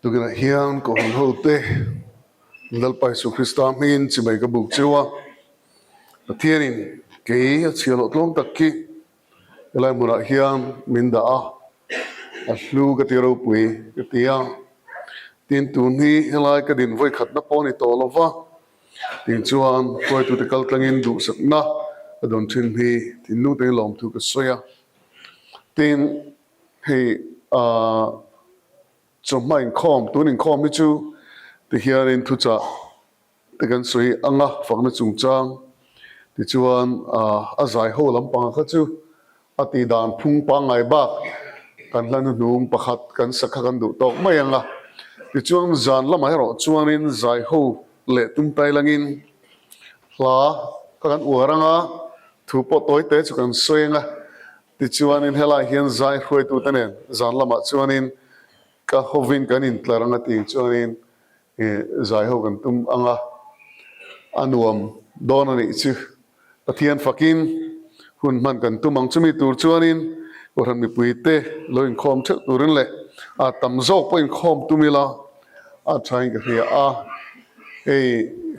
Tukinah hian Kohhran hote Lalpa Isu Krista hmingin chimei ka buk cheu a, Pathianin kei a chhia loh tlawm tak khi helai hmunah hian min dah a, a hlu ka ti ropui ka ti a. Tin, tun hi helai ka din vawikhatna pawh a ni tawh lo va, tin chuan hruaitute kal tlangin duhsakna ka dawn thin hi thinlung tengin lawmthu ka sawi a. Tin, hei ah chawhma inkhawm, tun inkhawm hi chu tihianin thuchah te kan sawi ang a, fakna chungchang tichuan ah a zai ho lampang kha chu a tih dan phung pangngai bak kan hla hnuhnung pakhat kan sak kha kan duh tawk mai ang a. Tichuan zan lamah erawh chuanin zai ho leh tumtai langin hla kha kan uar ang a, thu pawh tawi te chu kan sawi ang a. Tichuanin helai hian zai hruaitute nen zan lamah chuanin ka hovin kan intlar ang a tih chuanin zai ho kan tum ang a, a nuam dawn a nih chu. Pathian fakin hun hman kan tum ang. Chumi tur chuanin Kohhran mipuite lo inkhawm theuh turin leh a tam zawk pawh inkhawm tum ila a thain ka hria a. Hei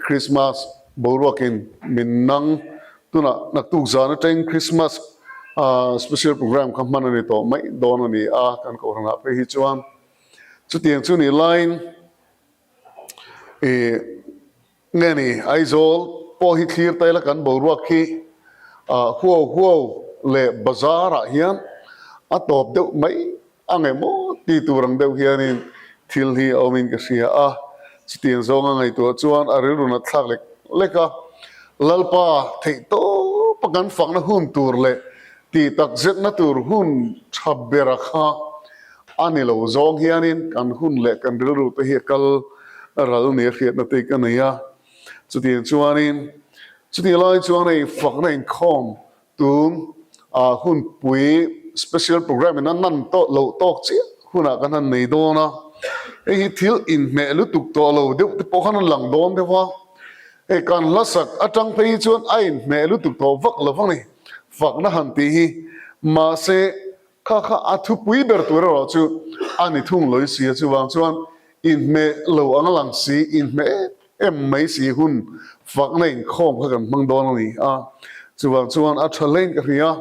Krismas boruakin min nang Tunah naktuk zan atangin Christmas special program kha hman a ni tawh mai dawn a ni a, kan kohhranah phei hi chuan chutiang chu nih laiin ih nge ni Aizawl pawh hi thlir ta ila kan boruak hi huau huau leh bazar ah hian a tawp deuh mai A ngemaw ti tur ang deuh hianin thil hi a awmin ka hria a, chutiang zawnga ngaihtuah chuan a rilru nat thlak lek lek a. Lalpa theih tawpa kan fakna hun tur leh tih tak zetna tur hun tha bera kha a ni lo zawng hianin kan hun leh kan rilru te hi a kal ral nia hriatna te ka nei a. Chutiang chuanin chutih lai chuan hei fakna inkhawm Tun ah hunpui special program in a nan tawh loh tawk chiah hunah kan han nei dawn a, hei hi thil inhmeh lutuk tawh lo deuh te pawh khan an lang dawn deuh a, hei kan hlasak atang phei hi chuan a inhmeh lutuk tawh vak lo vang ni, fakna han tih hi mahse kha kha a thupui ber tur erawh chu a ni thung lawih si a, chuvang chuan inhmeh lo ang a lang si, inhmeh em em mai si hun fakna inkhawm kha kan hmang dawn a ni a, chuvang chuan a tha hlein ka hria.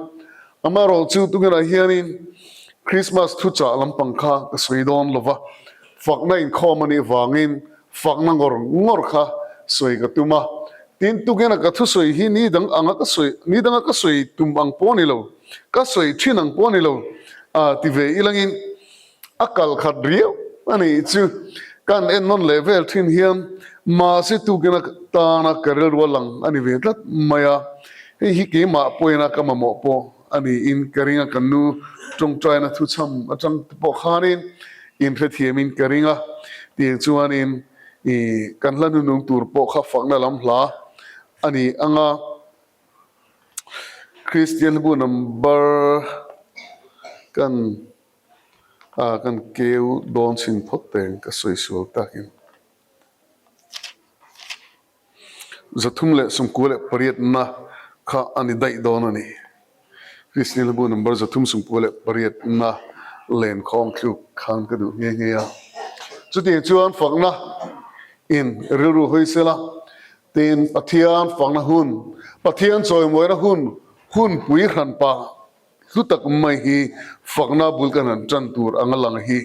Amaherawh chu tungenah hianin Krismas thuchah lampang kha ka sawi dawn lo va, fakna inkhawm a nih vangin fakna ngawr ngawr kha sawi ka tum a. Tin, tungena ka thusawi hi ni dang anga ka sawi, ni danga ka sawi tum ang pawh a ni lo, ka sawi thin ang pawh a ni lo, ti ve ilangin, A kal khat riau a nih chu. Kan en nawn leh vel thin hian mahse tukin a tana ka rilru a lang a ni ve tlat mai a. Hei hi keimah pawhin a ka mamawh pawh a niin ka ring a, kan nu tawngtaina thuchham atang te pawh khanin inhrethiamin ka ring a. Tiang chuanin ih kan hla hnunung tur pawh kha fakna lam hla a ni ang a. Kristian bu number kan A kan keu dawn chhin phawt teng ka sawi sual takin 398 na kha a ni daih dawn a ni. Kristni hlabu number 398 na len khawng thluk khan ka duh nghe nghe a. Chutiang chuan fakna in rilru hawi sela tin Pathian fakna hun, Pathian chawimawina hun, hun pui hranpa Hlu tak mai hi fakna bul kan han tan tur anga lang hi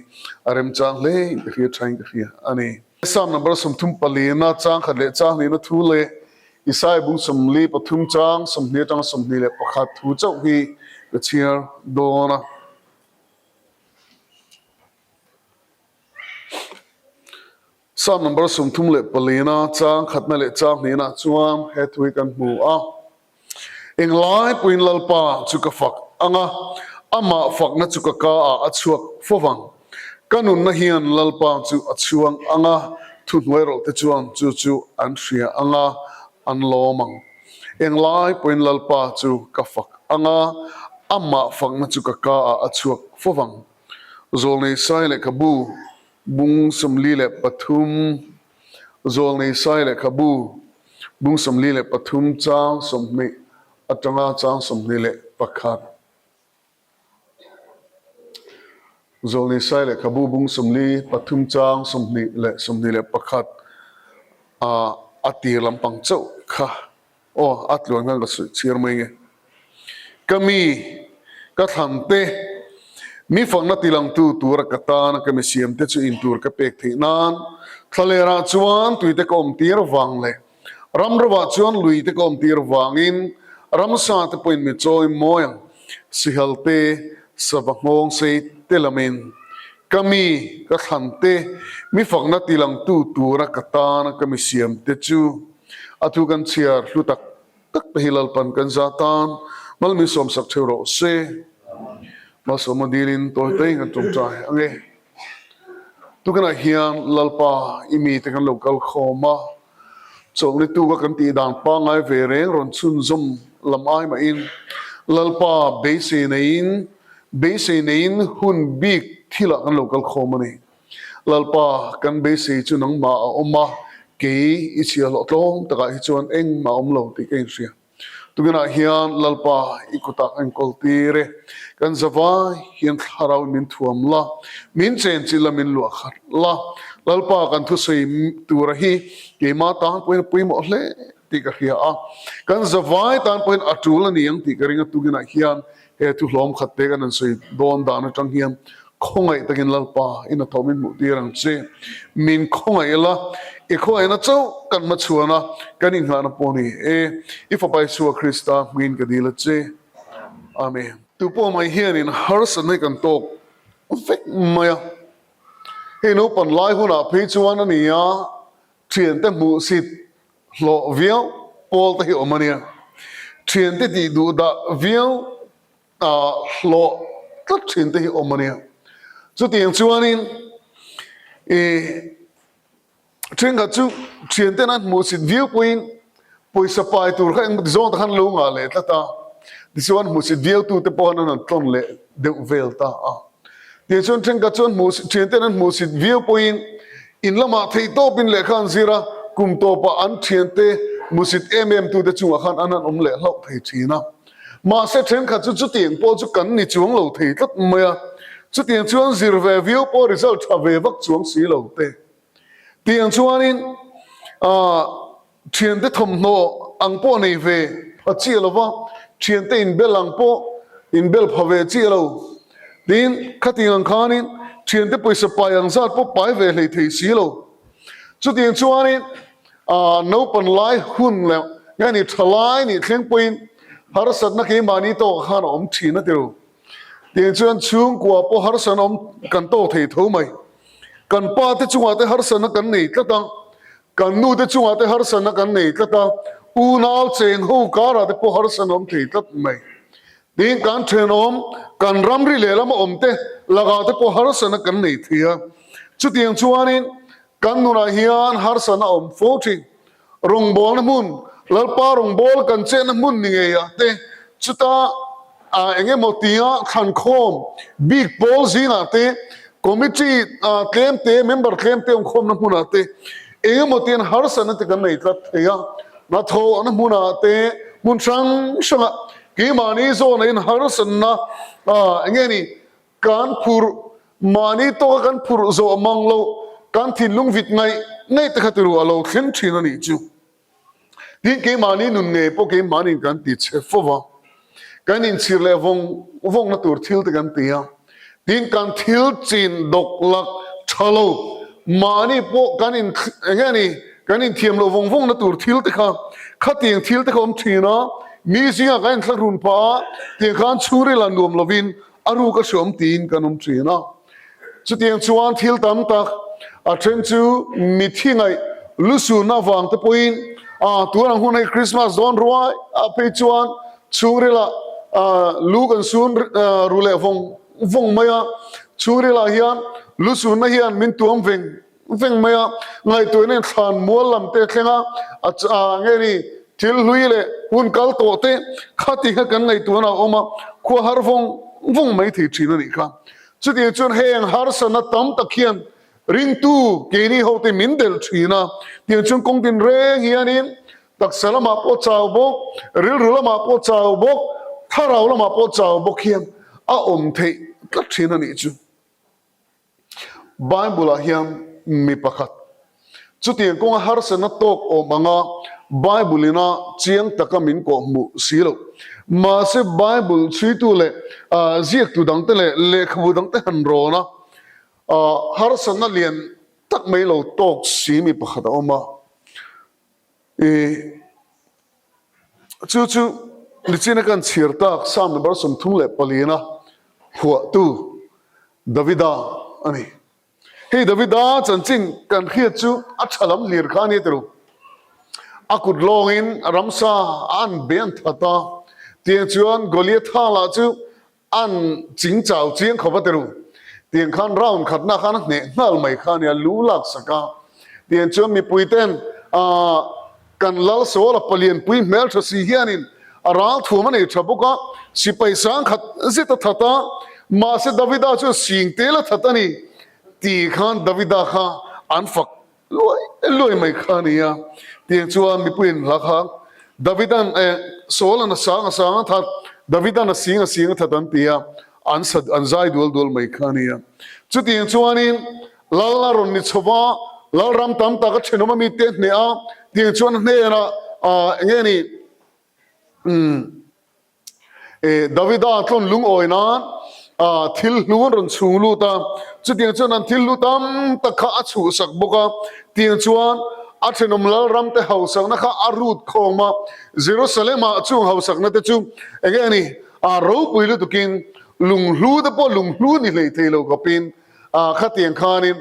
a remchang hle in ka hria thain ka hria a ni. Psalm number 34 na chang khat leh chang hnihna thu leh Isaiah bung 43 chang 20 atanga 21 thu chauh hi ka chhiar dawn a. Psalm number 34 na chang khatna leh chang hnihna chuan he thu hi kan hmu a, Englai pawhin Lalpa chu ka fak ang a, amah fakna chu ka ka ah a chhuak fo vang. Ka nunna hian Lalpa chu a chhuang ang a, thuhnuai rawh te chuan chu chu an hria ang a, an lawm ang. Englai pawhin Lalpa chu ka fak ang a, amah fakna chu ka ka ah a chhuak fo vang. Zawlnei Sai lehkhabu Bung 43, Zawlnei Sai lehkhabu, Bung 43 chang 20 atanga chang 21. Zawlni Sai lehkhabu bung 43 chang 20 leh 21 ah a tir lampang chauh kha aw a tluan khan ka sawi chhiar mai nge. Ka mi, ka thlan te, mi fakna tilangtu tura ka tana ka mi siam te chu in tur ka pek theih nan thlalerah chuan tuite ka awm tir vang leh Ram rovah chuan lui te ka awm tir vangin ramsa te pawhin mi chawi mawi ang. Sihal te, sava nghawng sei te lamin ka mi, ka thlan te, mi fakna tilangtu tura ka tana ka mi siam te chu a thu kan chhiar hlu tak tak te hi Lalpan kan za tan mal min sawmsak theuh rawh se. Malsawma dilin tawi tawi kan tawngtai ang e. Tukinah hian Lalpa i mite kan lo kal khawm a, chawlhni tuka kan tih dan pangngai ve reng rawn chhunzawm lam ai mahin Lalpa beisei neiin beisei neiin hun bik thilah kan lo kal khawm a ni. Lalpa kan beisei chu nangmah a awm a, kei i chhiahhlawh tlawm takah hi chuan engmah a awm lo tih ka inhria. Tukinah hian Lalpa i kutah ka inkawl tir e. Kan zavai hian thlarau in min thuam la, min chenchilh la, min luah khat la. Lalpa kan thusawi tura hi keimah tan pawhin a pawimawh hle tih ka hria a. Kan zavai tan pawhin a tul a ni ang tih ka ring a. Tukinah hian he thu hlawm khat te kan han sawi dawn dan atang hian Khawngaih takin Lalpa in a tho min hmuh tir ang che. Min khawngaih la, i khawngaihna chauh kan hmachhuan a, kan inghahna pawh a ni e. I Fapa Isua Krista hmingin ka dil a che. Amen. Tupawh mai hianin harsatna hi kan tawk vek mai a. Hei naupan lai hunah phei chuan a ni a, thiante hmuhsit hlawh viau pawl te hi awm a nia. Thiante tih duh dah viau hlawh tlat thin te hi awm a nia. Chutiang chuanin i thenkhat chu thian ten an hmuhsit viau pawhin pawisa pai tur kha engmawti zawng te khan lo ngah leh tlat a, tichuan hmuhsit viau tu te pawh khan an tlawn leh deuh vel ta a. Tichuan thenkhat chuan thian ten an hmuhsit viau pawhin in lamah theihtawpin lehkha an zir a, kum tawpah an thiante hmuhsit em em tute chungah khan an han awm leh hlauh thei thin a. Mahse thenkhat chu chutiang pawh chu kan ni chuang lo thei tlat mai a, chutiang chuan zir ve viau pawh result tha ve vak chuang si lo te. Tiang chuanin aah thiante thawmhnaw ang pawh nei ve pha chiah lo va, thiante inbel ang pawh inbel pha ve chiah lo. Tin, khatiang ang khanin thiante pawisa pai ang zat pawh pai ve hlei thei si lo. Chutiang chuanin A naupan lai hun leh nge ni tha lai nih thleng pawhin harsatna keimahni tawkah khan a awm thin a ti ru. Tiang chuan chhungkua pawh harsatna awm kan tawk thei tho mai. Kan pa te chungah te harsatna kan nei tlat a, kan nu te chungah te harsatna kan nei tlat a, unau cheng ho karah te pawh harsatna awm thei tlat mai. Tin, kan thenawm, kan ramri lehlam a awm te lakah te pawh harsatna kan nei thei a. Chutiang chuanin Kan nunah hian harsatna a awm fo thin. Rawngbawlna hmun, Lalpa rawngbâwl kan chenna hmun ni ngeiah te, chuta eng emaw tia thlankhawm bik pawl zingah te, committee tlem te, member tlem te awmkhawmna hmunah te, eng emaw tian harsatna te kan nei tlat thei a. Hnathawhna hmunah te, hmun hrang hrangah keimahni zawhna in harsatna eng nge ni Kan phurh, mahni tawka kan phurh zawh mang loh, kan thinlung vit ngaih ngaih te kha ti ruah lo thleng thin a nih chu. Tin, keimahni nun ngei pawh keimahniin kan ti che fo va, kan inchhir leh vawng vawngna tur thil te kan ti a. Tin, kan thil chin dawk lak tha lo, mahni pawh kan in eng nge ni, kan inthiam loh vawng vawngna tur thil te kha, khatiang thil te kha awm thin a, mi zingah kan inthlahrun phah a, tiang khan chhungril ah nuam lovin A ruk a hreawm tiin kan awm thin a. Chutiang chuan thil tam tak, a then chu mithi ngaih lusunna avang te pawhin a tun ang hun hei Christmas dawn ruai ah phei chuan chhungrilah lu kan sun ru leh vawng vawng mai a. Chhungrilah hian lusunna hian min tuam veng veng mai a, ngaihtuahna in thlan mual lam te thleng a, a nge ni thil hlui leh hun kal tawh te khati kha kan ngaihtuahna a awm a, khua har vawng vawng mai thei thin a nih kha. Chutiang chuan heng harsatna tam tak hian ringtu keini ho te min delh thin a, tiang chuan kawng tin reng hianin taksa lamah pawh chau bawk, rilru lamah pawh chau bawk, thlarau lamah pawh chau bawk hian a awm theih tlat thin a nih chu. Bible-ah hian mi pakhat chutiang kawnga harsatna tawk awm anga Bible-ina chiang taka min kawhhmuh si lo. Mahse Bible chhuitu leh ziaktu dangte leh lehkhabu dangte han rawn a, harsatna lian tak mai lo tawk si mi pakhat a awm a. I chu chu nichina kan chhiar tak Psalm number 34 na phuahtu Davida a ni. Hei Davida chanchin kan hriat chu a tha lam hlir kha a ni tiro. A kut lawngin ramsa a an be an that a, tiang chuan Goliatha lah chu An ching chau chiang khawp a tiru. Tiang khan round khatna khan a hneh nghal mai kha a nia, lu lak sak a. Tiang chuan mipui ten aah kan lal sawl a palianpui hmel tha si hianin a ral thuam a nei tha bawk a, sipai sang khat zet a that a, mahse Davida chuan sing tel a that a ni ti khan Davida kha an fak Luai luai mai kha a ni a, tiang chuan mipuiin hla kha Davidan eh Saul-an a sang a sang a that, Davidan a sing a sing a that an ti a, an sa an zai dual dual mai kha a ni a. Chutiang chuanin Lal a rawn ni chho va, Lalram tam tak a thenawm a mite hneh a, tiang chuan a hnenah ah eng nge ni umm. Davida tlawn lungawi nan thil hlu an rawn chhung lut a, chutiang chuan an thil hlu tam tak kha a chhuhsak bawk a, tiang chuan a thenawm lalram te hausakna kha a rut khawm a, Jerusalem-ah chung hausakna te chu enge a ni, a ropui lutukin lunghlu te pawh lunghlu ni hlei thei lo khawpin Khatiang khanin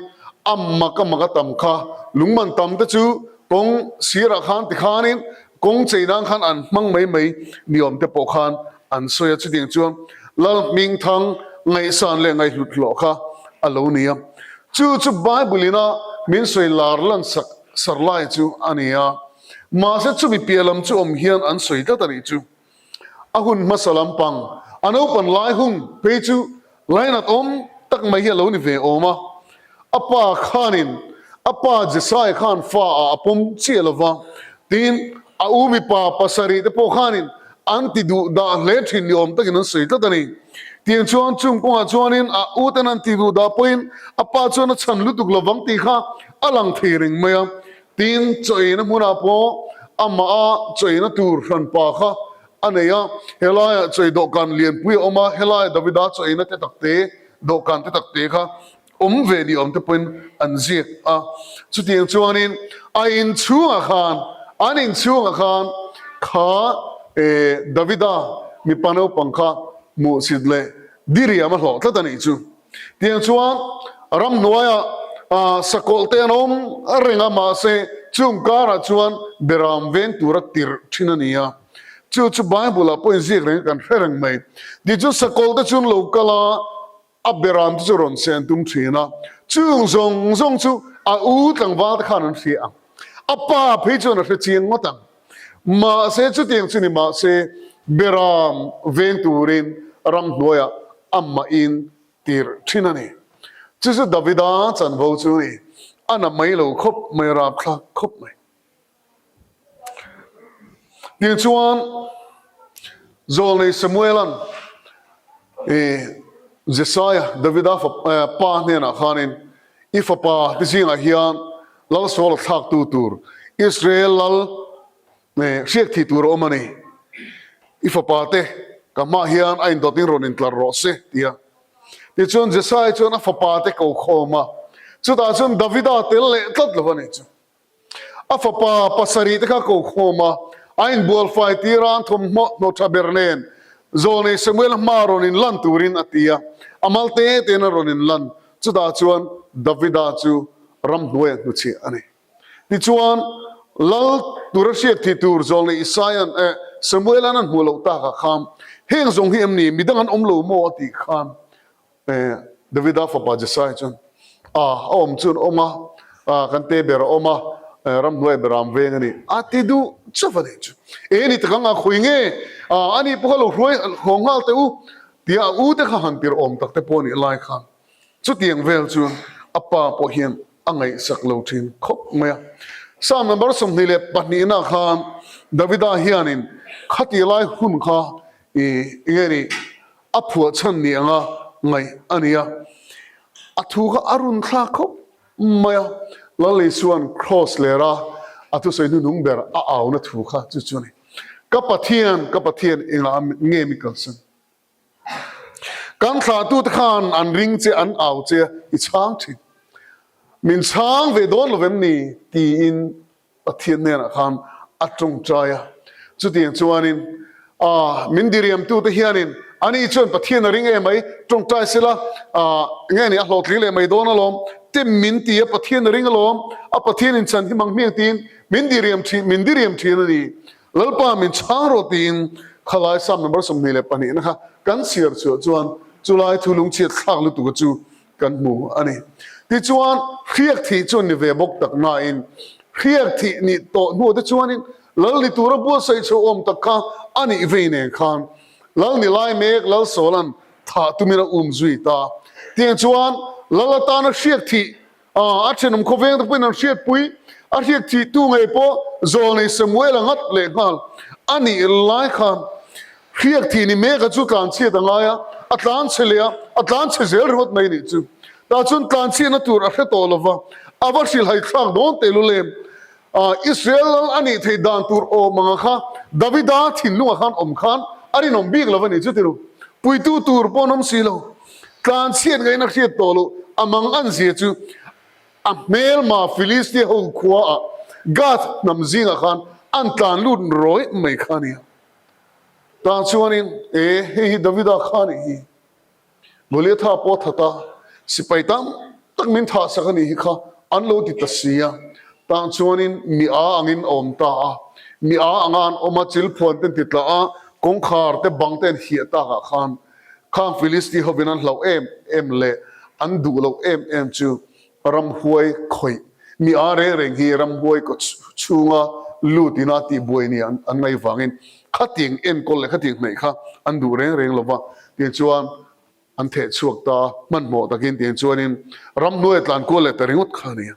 a mak a mak a tam kha, lungman tam te chu kawng sirah khan tikhanin kawng chei nan khan an hmang mai mai ni awm te pawh khan an sawi a, chutiang chuan Lal Hmingthang ngaihsan leh ngaihhlut hlawh kha a lo ni a. Chu chu Bible ina min sawi lar lan sak sar lai chu a ni a, mahse chumi piah lam chu awm hian an sawi tlat a nih chu. A hun hmasa lampang, a naupan lai hun phei chu lainat awm tak mai hi a lo ni ve awm a. A pa khanin a pa Jesai khan fa ah a pawm chiah lo va, tin a u mipa pasarih te pawh khanin an ti duh dah hle thin ni awm takin an sawi tlat a ni. Tiang chuan chung kawngah chuanin a u ten an ti duh dah pawhin a pa chuan a chhan lutuk lo vang tih kha a lang thei reng mai a. Tin, chaw-eina hmunah pawh amah a chaw-eina tur hranpa kha a nei a, helaiah chaw-ei dawhkan lianpui a awm a, helaiah Davida chaw-eina te tak te, dawhkan te tak te kha awm ve ni awm te pawhin an ziak a. Chutiang chuanin a inchhungah khan, an inchhungah khan kha Davida mipa naupang kha hmuhsit leh diriam a hlawh tlat a nih chu. Tiang chuan ramhnuaiah sakawlh te an awm reng a, mahse chung karah chuan beram veng tura tirh thin a ni a. Chu chu Bible-ah pawhin ziak reng kan hre reng mai. Tichuan sakawlh te chu an lo kal a, a beram te chu rawn se an tum thin a. Chung zawng zawng chu a u tlangval te khan an hria ang. A pa phei chuan a hre chiang ngawt ang. Mahse chutiang chu ni mahse beram veng turin ramhnuaiah amahin tirh thin a ni. Chu chu Davida chanvo chu a ni. A na mai lo khawp mai, rapthlak khawp mai. Tiang chuan Zawlnei Samuela'n Jesaia, Davida pa hnenah khanin, I fapa te zingah hian Lal Saul a thlaktu tur Israel lal hriak thih tur a awm a ni. I fapa te ka hmah hian a indawtin rawn intlar rawh se, ti a. Tichuan Jesai chuan a fapa te ko khawm a, chutah chuan Davida tel leh tlat lo a nih chu. A fapa pasarih te kha ko khawm a, a inbual fai tir a, an thawmhnaw hnawh tha ber nen Zawlnei Samuel hma rawn inlan turin a ti a, a mal te tein a rawn inlan. Chutah chuan Davida chu ramhnuaiah hnuchhiah a ni. Tichuan, Lal tura hriat thih tur Zawlnei Isaia'n eh Samuela'n an hmuh loh takah khan, Heng zawng hi em ni? Midang an awm lo maw? a tih khan eh Davida fapa Jesai chuan, A, a awm chu an awm a, a, kan te ber a awm a, eh ramhnuaiah beram veng a ni, a ti duh chauh a nih chu. E ni tak ang a khawi nge? A, ani pawh kha lo hruai hlawm nghal teh u, tia a u te kha han tirh awm tak te pawh a nih lai khan. Chutiang vel chu a pa pawh hian a ngaihsak lo thin khawp mai a. Psalm number 22 na khan Davida hianin khati lai hun kha i nge ni a phuah chhan ni anga ngaih a ni a. A thu kha a run thlak khawp mai a, Lal Isua'n Kraws lera a thusawi hnuhnung ber a auna thu kha chu chu a ni, Ka Pathian, ka Pathian, engah nge mi kalsan? Kan thlahtute khan an ring che, an au che a, i chhang thin. Min chhang ve dawn lo vem ni? tiin Pathian hnenah khan a tawngtai a. Chutiang chuanin, ah, min diriamtute hianin ani chuan Pathian a ring em mai, tawngtai sela, ah, nge ni a hlawhtling leh mai dawn alawm, tem min ti a, Pathian a ring alawm, a Pathian in chhan hi mang hmiang tiin min diriam thin, min diriam thin a ni. Lalpa min chhang rawh tiin khalai Psalm number 22 na kha kan chhiar chhuah chuan chulai thu lungchhiat thlak lutuk a chu kan hmu a ni. Tichuan hriak thih chu ni ve bawk tak nain hriak thih nih tawh hnuah te chuanin Lal ni tura buatsaih chho awm tak kha a nih vei nen khan Lal ni lai mek Lal Sawla'n thah tumin a um zui ta. Tiang chuan Lal atana hriak thih A thenawm khawveng te pawhin an hriatpui, a hriat thih tu ngei pawh Zawlnei Samuel a ngat leh nghal. A nih lai khan hriak thih ni mek a chu tlanchhiat a ngai a, a tlanchhe leh a, a tlanchhe zel ringawt mai nih chu. Tah chuan tlanchhiatna tur a hre tawh lo va, a va hrilhai thlak dawn tehlul em? Israel lal a nih theih dan tur awm anga kha Davida thinlungah khan awm khan a rinawm bik lo a ni chu tiru. Puitu tur pawh an awm si lo. Tlanchhiat ngaihna hriat tawh loh a mang an zia chu a hmelma Philistia ho khuaah Gath hnam zingah khan an tlan lut rawih mai kha a nia. Tah chuanin, E, hei hi Davida kha a nih hi. Goliatha pawh that a, sipai tam tak min thah sak a nih hi kha an lo ti ta si a. Tah chuanin mi a angin a awm ta a, mi a anga an awm a, chilphuan te an ti tla a, kawngkhar te bang te an hiah takah khan khang Philisti hovin an hlauh em em leh an duh loh em em chu ramhuai khawih mi a reng reng hi ramhuai kaw chhunga lut ina tihbuai ni an ngaih vangin khatiang enkawl leh khatiang hnaih kha an duh reng reng lo va tiang chuan an theh chhuak ta hmanhmawh takin tiang chuanin ramhnuai a tlan kual leh ta ringawt kha a ni a.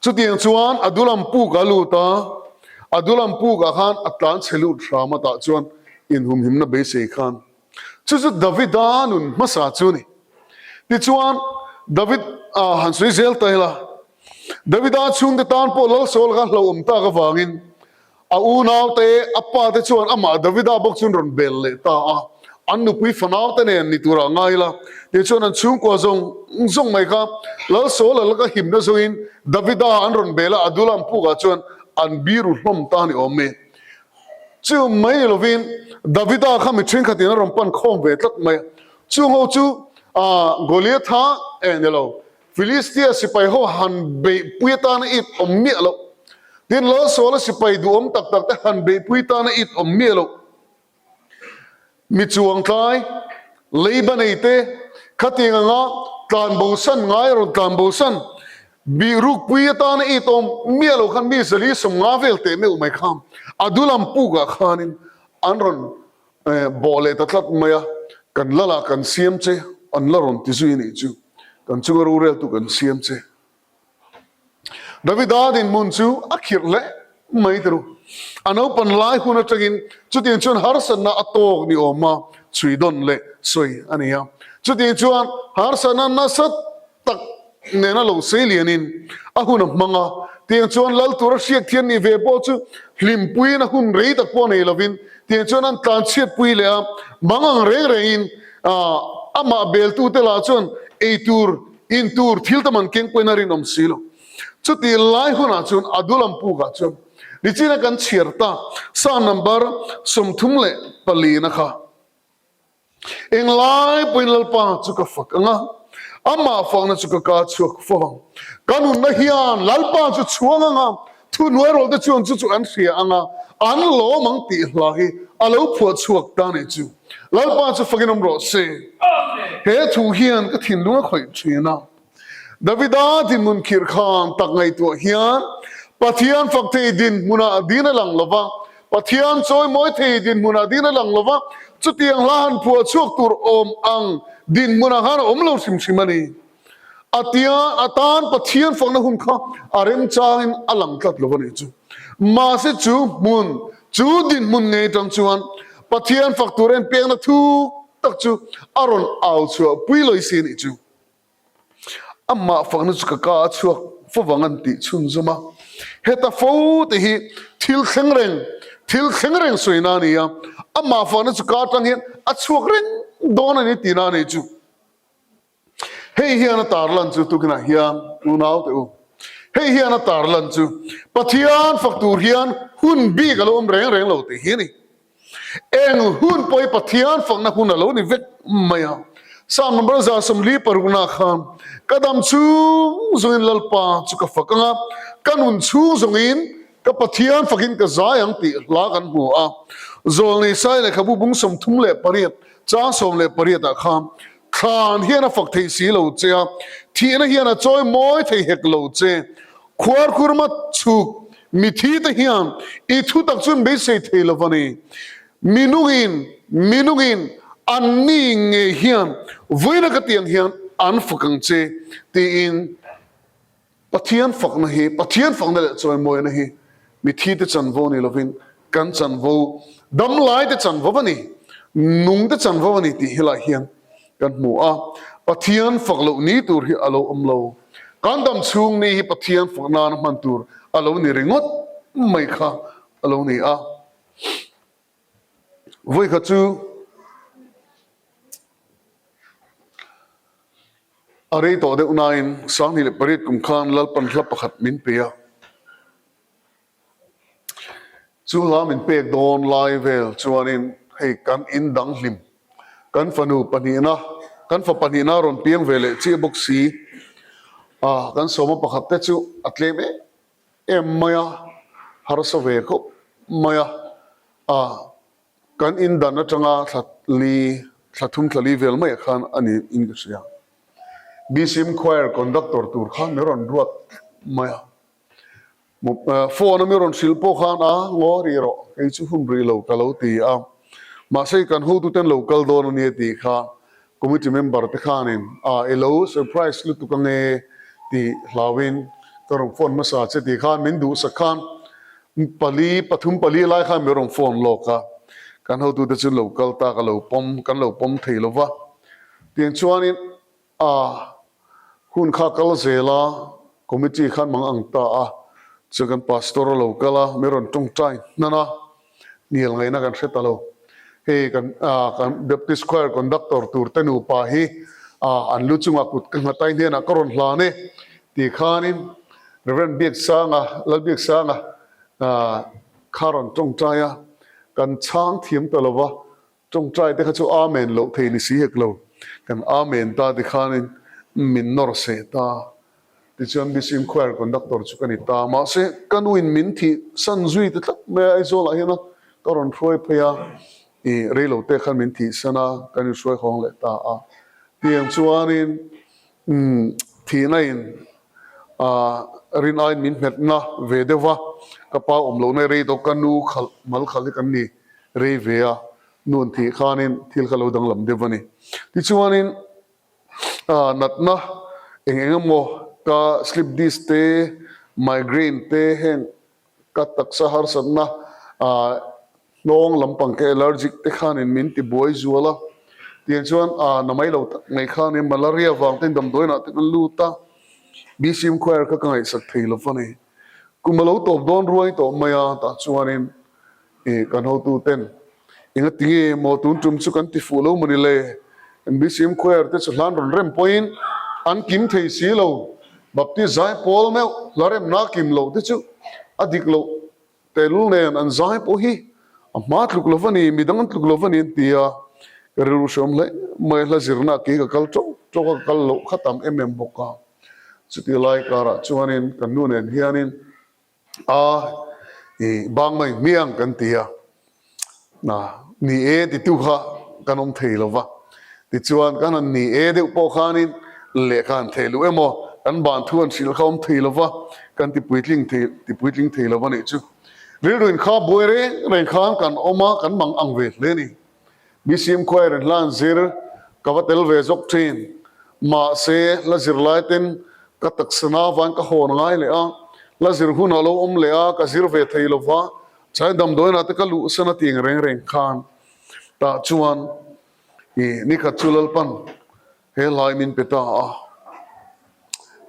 Chutiang chuan Adulam puk a lut a, Adulam pukah khan a tlan chhe lut hram a tah chuan inhumhimna beisei khan chu chu Davida nun hmasa chu a ni. Tichuan David ah han sawi zel ta ila, Davida chhungte tan pawh Lal Saul kha hlauhawm tak avangin A unaute, a pate chuan amah Davida bawk chuan rawn bel leh ta a, an nupui fanaute nen ni turah ngai ila, tichuan an chhungkua zawng zawng mai kha Lal Saula laka himna zawngin Davida an rawn bel a, Adulam pukah chuan an biru hlawm ta a ni awm e. Chu mai ni lovin Davida kha mi thenkhatin a rawn pan khawm ve tlat mai a, chung ho chu Goliatha eh ni lo, Filistia sipai ho han beihpui atana it awm miah loh. Tin, Lalsawla sipai duhawm tak tak te han beihpui tana it awm miah loh. Mi chuangtlai, leiba nei te, khatiang anga tlanbosan ngai a rawn tlanbosan, bihrukpui atana it awm miah loh khan mi zali 50 vel teh meuh mai kha Adulam pukah khanin an rawn Bawh leh ta tlat mai a, kan lal ah kan siam che, an la rawn ti zui a nih chu, kan chunga roreltu kan siam che. Davida dinhmun chu a khirh hle mai ti ru. A naupan lai hun atangin chutiang chuan harsatna a tawk ni awm a chhuidawn leh sawi a ni a. Chutiang chuan harsatna nasa tak nena lo sei lianin a hun a hmang a, tiang chuan lal tura hriak thian nih ve pawh chu hlimpuiin a hun rei tak pawh nei lovin tiang chuan an tlanchhiatpui leh a, mang ang reng rengin amah beltute lah chuan ei tur, in tur thil tam an keng pawhin a rinawm si lo. Chutih lai hunah chuan Adulam pukah chuan nichina kan chhiar tak Psalm number 34 na kha, Englai pawhin Lalpa chu ka fak ang a, amah fakna chu ka ka chhuak fo ang. Ka nunna hian Lalpa chu chhuang ang a, thuhnuairawlte chuan chu chu an hria ang a, an lawm ang tih hla hi a lo phuah chhuak ta nih chu. Lalpa chu fakin awm rawh se. He thu hian ka thinlung a khawih thin a. Davida dinhmun khirh khan tak ngaihtuah hian Pathian fak thei dinhmunah din a lang lo va, Pathian chawimawi thei dinhmunah din a lang lo va, chutiang hla han phuah chhuak tur awm ang dinhmunah khan a awm lo hrim hrim a ni. A tia a tan Pathian fakna hun kha a remchangin a lang tlat lo a nih chu. Mahse chu hmun, chu dinhmun ngei atang chuan Pathian fak tur en pekna thuk tak chu a rawn au chhuah pui lawi si a nih chu. Amah fakna chu ka ka a chhuak fo vang an tih chhunzawm a. Heta fo te hi thil thleng reng, thil thleng reng sawina a ni a. Amah fakna chu ka atang hian a chhuak reng dawn a ni tihna a ni chu. Hei hian a tarlan chu tukinah hian unau teh u. Hei hian a tarlan chu Pathian fak tur hian hun bik a lo awm reng reng lo tih hi a ni. Eng hun pawh hi Pathian fakna hun a lo ni vek mai a. Psalm number 146 khan, Ka dam chhung zawngin Lalpa chu ka fak ang a, ka nun chhung zawngin ka Pathian fakin ka zai ang tih hla kan hmu a. Zawlnei Sai lehkhabu bung 38, chang 18 ah khan, Thlan hian a fak thei si lo che a, thihna hian a chawi mawi thei hek lo che. Khuarkhurma chhuk mithi te hian i thutak chu an beisei thei lo va ni. Mi nungin, mi nungin an ni ngei hian vawiina ka tiang hian an fak ang che tiin Pathian fakna hi, Pathian fakna leh chawimawina hi mithite chanvo ni lovin kan chanvo, damlaite chanvo a ni, nungte chanvo a ni tih helai hian kan hmu a. Pathian fak loh ni tur hi a lo awm lo. Kan dam chhung ni hi Pathian fak nana hman tur a lo ni ringawt mai kha a lo ni a. Vawikhat chu A rei tawh deuh nain 2008 kum khan Lalpan hla pakhat min pe a. Chu hla min pek dawn lai vel chuanin hei kan in dang hlim, kan fanu pahnihna, kan fa pahnihna a rawn piang ve leh chiah bawk si a, kan sawma pakhat te chu a tlem em em mai a, harsa ve khawp mai a, a. Kan in dan atanga thla li, thla thum thla li vel maiah khan a ni in ka hria. BCM Choir Conductor tur khan min rawn ruat mai a. Phone a mi rawn hrilh pawh khan a ngaw rih rawh, kei chu hun rih lo ka lo ti a. Mahse kan hotuten lo kal dawn a nia tih kha Committee member te khanin a i lo surprise lutuk ange tih hlauhin ka rawn phone hmasa che tih khan min duhsak khan pali pathum pali lai khan min rawn phone lawk a, kan hotute chu lo kal ta ka lo pawm kan lo pawm thei lo va tiang chuanin a hun kha kal zel a committee khan mang ang ta a chuan kan pastor a lo kal a min rawn tawngtai hnan a. Hnial ngaihna kan hre ta lo. Hei kan kan Baptist Choir Conductor tur te nupa hi an lu chungah kut ka nghat a, i hnenah ka rawn hlan e tih khanin Rev. Biaksanga, Lalbiaksanga kha rawn tawngtai a, kan chhang thiam ta lo va, tawngtai te kha chu Amen loh thei ni si hek lo, kan Amen ta ti khanin min nawr seh ta. Tichuan Bisim Choir Conductor chu ka ni ta. Mahse, ka nuin min thih san zui ta tlat mai a, Aizawl ah hian a ka rawn hruai phei a, ih reilo te khan min thih san a, kan inhruai hawng leh ta a. Tiang chuanin umm thihna in ah rin aiin min hmetna ve deuh va, ka pa awm lohna i rei tawh, ka nu khalh mal khalh hi kan ni rei ve a, nu an thih khanin thil kha lo danglam deuh a ni. Tichuanin. Natna eng eng emaw ka slip disc te, migraine te heng ka taksa harsatna hnawng lampang ka allergic te khanin min ti buai zual a. Tiang chuan na mai lo tak mai khanin malaria vang ten damdawiinah te kan lut a, BCM choir kha ka ngaihsak thei lo va ni. Kum a lo tawp dawn ruai tawh mai a, tah chuanin Ih, kan hotu ten enga tinge maw tun tum chu kan ti fuh lo mawni le? NBCM Choir te chu hlan rawn rem pawhin an kim thei si lo. Baptist zai pawl meuh hla remna kim loh te chu a dik loh tehlul nen an zai pawh hi a hma tluk lo va ni, midang an tluk lo va ni an ti a. Ka rilru hreawm hle mai, hla zirna kei ka kal tawk tawk a, ka kal loh kha tam em em bawk a. Chuti lai karah chuanin kan nu nen hianin A, i bang mai hmiang kan ti a, na, ni e titu kha kan awm thei lo va, tichuan kan han ni e deuh pawh khanin lehkha han thei luh emaw kan ban thu han hrilh kha awm thei lo va, kan ti puitling thei, ti puitling thei lo va nih chu. Rilru in kha buai reng reng khan kan awm a, kan mang ang ve hle a ni. BCM Choir in hla an zir ka va tel ve zawk thin. Mahse, hla zir lai ten ka taksa na avangin ka hawn ngai leh a, hla zir hun a lo awm leh a, ka zir ve thei lo va, chai damdawiinah te ka luhsan a ti ang reng reng khan tah chuan i nikhat chu Lalpan he hlai min pe ta a.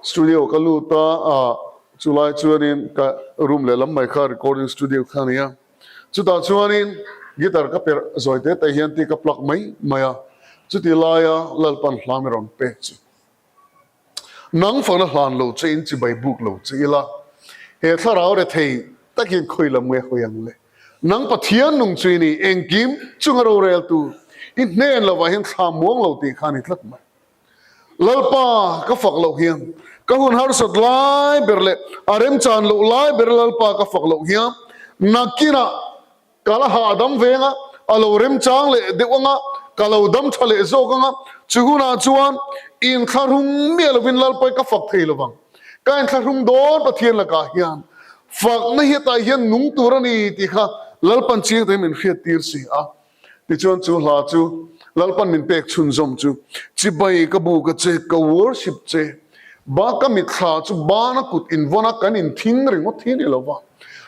Studio ka lut a, ah chulai chuanin ka room lehlam mai kha recording studio kha a ni a. Chutah chuanin guitar ka perh zawi te te hian tih ka plug mai mai a, chuti laia Lalpan hla mi rawn pek chu. Nang fakna hlan lo che in chibai buk lo che ila, he thlarau rethei takin khawi lam nge hawi ang le? Nang Pathian nung chu i ni, engkim chunga roreltu i hnen lovah hian thla muang lo tih kha a ni tlat mai. Lalpa ka fak loh hian, ka hun harsat lai ber leh a remchan loh lai ber Lalpa ka fak loh hian nakinah ka la hahdam ve anga, a lo remchang leh deuh anga, ka lo dam tha leh zawk anga, chu hunah chuan inthlahrung miah lovin Lalpa ka fak thei lovang. Ka inthlahrung dawn Pathian lakah hian fakna hi hetah hian nung tur a ni tih kha Lalpan chiang takin min hriattir si a. Tichuan chu hla chu Lalpan min pek chhunzawm chu, Chibai ka bu ka che, ka worship che, ba ka mitthla chu bana kut invawn a kan inthing ringawt hi a ni lo va.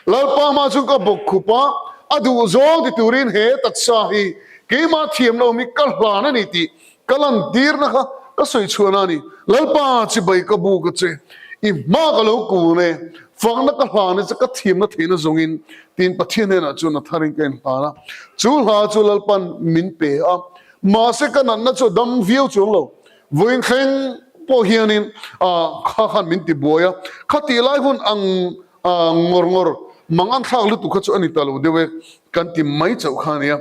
Lalpa hma chu ka bawk khup a, a duh zawng ti turin he taksa hi keimah thiam lo mi ka hlan a ni tih Ka lantirna kha ka sawi chhuahna a ni. Lalpa chibai ka bu ka che, i hma ka lo kun e, fakna ka hlan e che ka thiamna theihna zawngin tiin Pathian hnenah chuan a tharin ka inhlan a. Chu hla chu Lalpan min pe a, mahse ka natna chu a dam viau chuang lo. Vawiin thleng pawh hianin kha khan min ti buai a, khatih lai hun ang Ngawr ngawr, mang an thlak lutuk kha chu a ni ta lo deuh e, kan ti mai chauh kha a nia.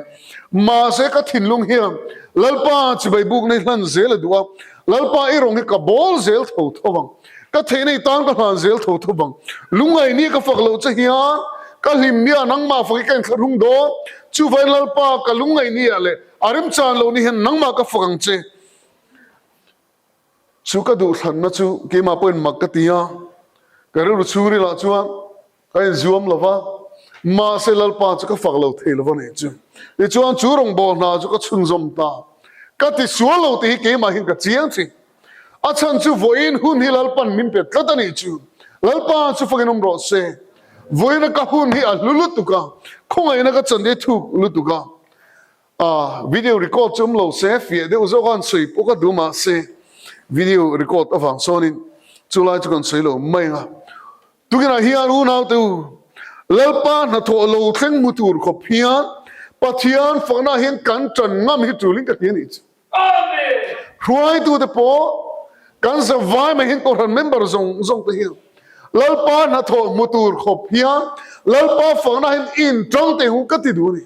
Mahse ka thinlung hian Lalpa chibai buk nei hlan zel a duh a, Lalpa i rawng hi ka bawl zel tho tho vang, ka theih nei tan ka hlan zel tho tho vang, lungngaih ni ka fak loh che hian ka hlim nia nangmah fak hi ka inthlahrung dawn, chuvangin Lalpa ka lungngaih ni ah leh a remchan loh ni hian nangmah ka fak ang che. Chu ka duhthlanna chu keimah pawhin mak ka ti a, ka rilru chhungrilah chuan ka inzuam lo va, mahse Lalpa chu ka fak lo thei lo va nih chu. Tichuan chu rawngbâwl hna chu ka chhunzawm ta. Ka tisual lo tih hi keimah hian ka chiang thin. A chhan chu vawiin hun hi Lalpan min pe tlat a nih chu. Lalpa chu fakin awm rawh se. Vawiina ka hun hi a hlu lutuk a, khawngaihna ka chan hi thuk lutuk a. A video record chu awm lo se, fiah deuh zawk a han sawi pawh ka duh mahse video record avang sawnin chu lai chu kan sawi lo mai ang a. Tukinah hian unaute u, Lalpa hnathawh lo thleng hmu tur khawp hian Pathian fakna hian kan tan ngam hi tulin ka ti a nih chu. Hruaitute pawh kan zavai mai hian Kohhran member zawng zawng te hian Lalpa hnathawh hmu tur khawp hian Lalpa fakna hian intang teh hu ka ti duh a ni.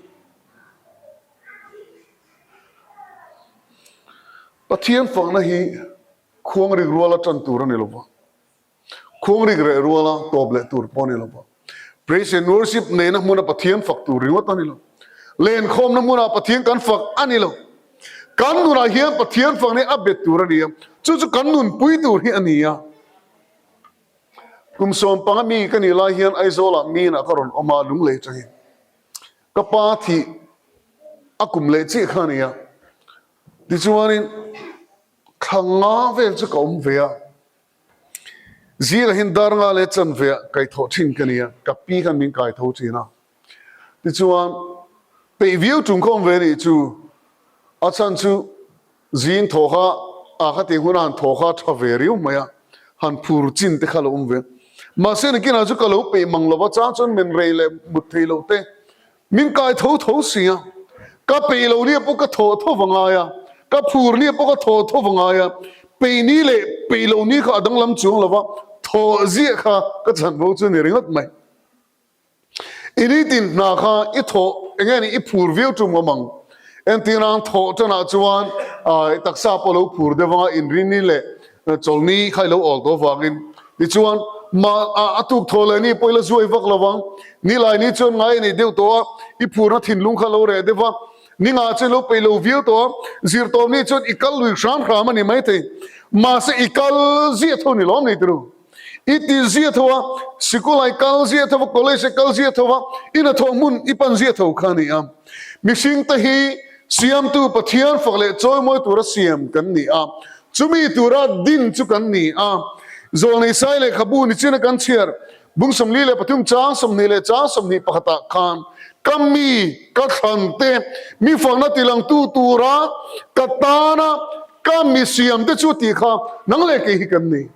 Pathian fakna hi khuangrik ruala tan tur a ni lo va, khuangrik reh ruala tawp leh tur pawh a ni lo va. Praise and worship neihna hmuna Pathian fak tur ringawt a ni lo. Lenkhawmna hmunah Pathian kan fak a ni lo. Kan nunah hian Pathian fakna hi a bet tur a ni a, chu chu kan nunpui tur hi a ni a. Kum sawmpanga mi ka nih lai hian Aizawlah miinah ka rawn awm a, lunglei atangin. Ka pa thih a kum leh chiah kha a ni a, tichuanin thla nga vel chu ka awm ve a, zingah hian dar nga leh chanve ah kaihthawh thin ka ni a, ka pi khan min kaitho thin a, tichuan peih viau tum ka awm ve a nih chu, a chhan chu Zing thaw kha a kha tih hunah han thaw kha tha ve riau mai a, han phur chin te kha lo awm ve. Mahse nakinah chu ka lo peih mang lo va, chang chuan men rei leh mut thei lo te min kai tho tho si a, ka peih lo nia pawh ka thaw tho va ngai a, ka phur nia pawh ka thaw tho va ngai a, peih ni leh peih lo ni kha a danglam chuang lo va, thaw ziah kha ka chanvo chu a ni ringawt mai. I nitin hna kha i thawh eng nge ni i phur viau tum awm ang. Entir ang thawh tanah chuan i taksa pawh lo phur deuh anga inrini leh chawlni kha i lo awl tawh avangin tichuan a tuk thawh leh ni pawh i la zuai vak lo vang. Nilai ni chuan ngai a nei deuh tawh a, i phurna thinlung kha lo reh deuh a, ningah chuan i lo peih lo viau tawh a, zirtawpni chuan i kal lui hram hram a ni maithei. Mahse i kal ziah tho ni lawm nei turu. I ti zia tho a, sikul ah i kal zia tho a, college ah i kal zia tho a, i hnathawh hmun i pan zia tho kha a ni a. Mihring te hi Siamtu Pathian fak leh chawimawi tura siam kan ni a, chumi tura din chu kan ni a. Zawlnei Sai lehkhabu nichina kan chhiar bung 43 chang 20 leh chang 21 ah khan ka mi ka thlan te mi fakna tilangtu tura ka tana ka mi siam te chu tih kha nang leh kei hi kan ni.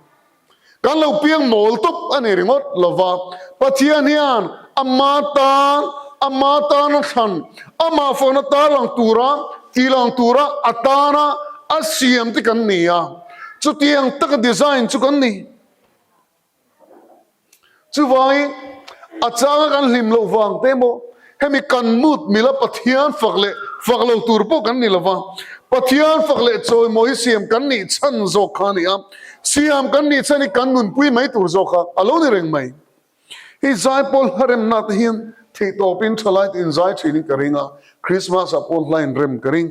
Kan lo piang mawl tawp a ni ringawt lova, Pathian hian ama tan, ama tana thlan, amah fakna tarlang tura, tilang tura a tana a siam te kan ni a, chutiang taka design chu kan ni. Chuvangin, a changa kan hlim loh vang te emaw, hemi kan mut mila Pathian fak leh fak lo tur pawh kan ni lova, Pathian fak leh chawimawi hi siam kan nih chhan zawk kha a ni a, siam kan nih chhan hi kan nunpui mai tur zawk kha a lo ni reng mai. Hei zaipawl hla remna te hian theihtawpin thalai te inzai thinin ka ring a, Krismas ah pawh hla inrem ka ring.